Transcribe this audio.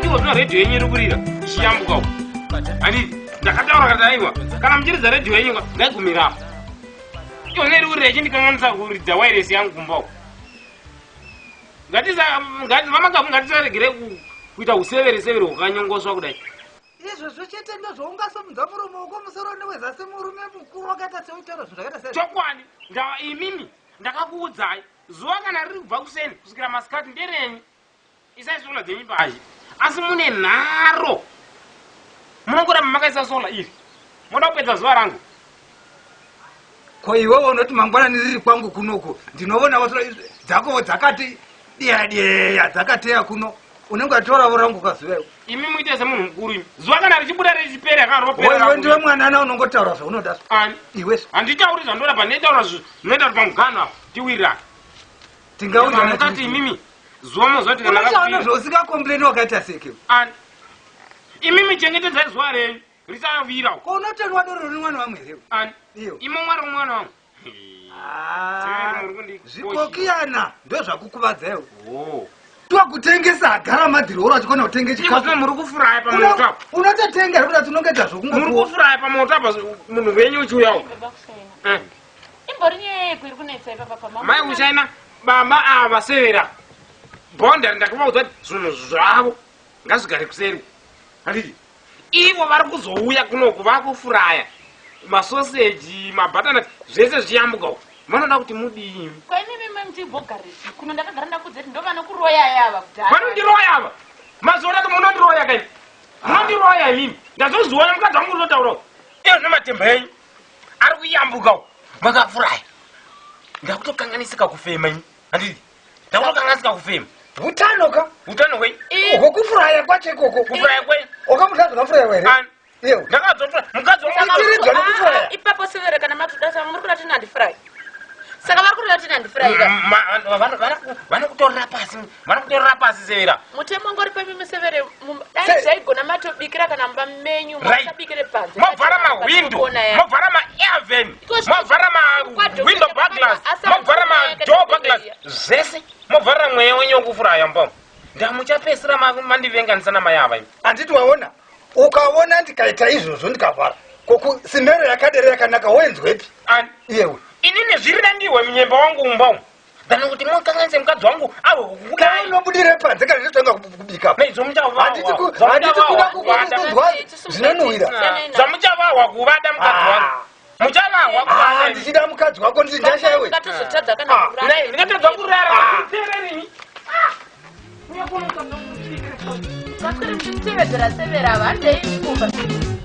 Iwo zvino redhiyo yenyu iri kurira ichiyambuka uko. Handiti ndakataura kati aiwa, kana muchiridza redhiyo yenyu ngaigumira apo. Iwo iri kurira ichindikanganisa kuridza wairesi yangu kumba uko. Vamakabu ngatisaregere kuita usevere severe hwakanyongoswa kudai. Izvozvo chete ndozvaungasomudza muromo wako musoro newezasi, murume mukuru wakaita seutaura zvinhu zvakaita sei. Chokwadi ndava imimi ndakakuudzai zuva kana riri kubva kuseni kusvikira masikati nderenyu. Isai sola dzenyu pazhe, asi mune nharo munongoramba makaisa sola iri, moda kupedza zuva rangu. Ko iwewe unoti mangwanani riri kwangu kunoku ndinovonawo sola dzakowo dzakati deya deya dzakateya kuno, unenge watoravo rangu kazuva iwe. Imi muite semunhu mukuru imi, zuva kana richibuda richipera kana ropera. Iwe ndiwe mwanana unongotaura zvaunoda. Ani? Iwe. Handitauri zvandoda, pandinotaura zvinoita kuti pamugano apo tiwirirane. Tingawirirana. Mukati imimi zuva mozoti kana unotaura rakapira. Zvausingakompleni wakaita seke. Ani? Imimi chengetedzai zuva renyu risavira uko. Ko unotenwa doro nemwana wamwe here? Ani? Iyo. Imo mwari womwana wangu. Ah, Muri kundi- zvikokiyana ndozvakukuvadza iwe. Oh. Twakutengesa agara madhiroro achikona kutenga Iko zvino chikafu. muri kufuraya pamoto apo. Unototenga here kuti tinongedza Muri zvokungopuwa? kufuraya pamoto apa munhu wenyu uchiuya uko. Baba Kushaina. Eh. Imbori nyaya yeku iri kunetsa ipapa pamama. Mai Kushaina, baba ava severa bhondari ndakavaudza kuti zvinhu zvavo ngazvigare kuseri, handiti? Ivo vari kuzouya kunoku vakufuraya masoseji, mabhatanati, zvese zvichiyambuka uko. Vanoda kuti mudii? Kwa imimi muchimbogarepi kuno? Ndakagara ndakudza kuti ndo vanokuroya ava kudhara. Vanondiroya ava mazuva ati munondiroya kai, munondiroya imimi. Ndazozviona mukadzi wangu unotaura iyo zvino matemba enyu ari kuyambuka uko makafuraya, ndakutokanganisika kufema ini, handiti? Ndakutokanganisika kufema. Utano ka. Utano hwei? Hwokufuraya kwacho ikoko. Kufuraya kwei? Wakamutadza kafuraya here? Ani? Iwe. Ndakadzofura mukadzi wangu. Itiridzwa nekufuraya. Ah, ipapo severe kana matoda saka muri kuda kuti nandifurayi. Saka vari kuda kuti nandifurayi ka. Vanokutorera pasi, vanokutorera pasi severa. Mutemo ngori pamimi severe dai zvaigona matobikira kana mumba menyu, musabikire panze. Movhara mahwindo, movhara maairven, movhara mawindow burglars, movhara madoor burglars, zvese movharira mweya wenyu wekufuraya mba. Ndamuchapesera mandivenganisa namai ava imi. Handiti waona, ukaona ndikaita izvozvo ndikavhara koku simero yakadere yakanaka woenzwepi? Ani? Iyewe. Inini zviri nandihwe munyemba wangu mumba umu than kuti mukanganise mukadzi wangu awe Kana kukudai. unobudire panze kana ndotanga kubika. Neizvo. Handiti kuda kunzwa zvinonhuhwira. Zvamuchavahwa kuvada mukadzi wangu, muchavahwa Ah, kuvada. Ndichida mukadzi wako nditi ndashaiwe. Ngatozotadza kana Ah, kurara. Ndingatadza kurara. Teererini. Vaswere muchitevedzera severa ava, handei kumba.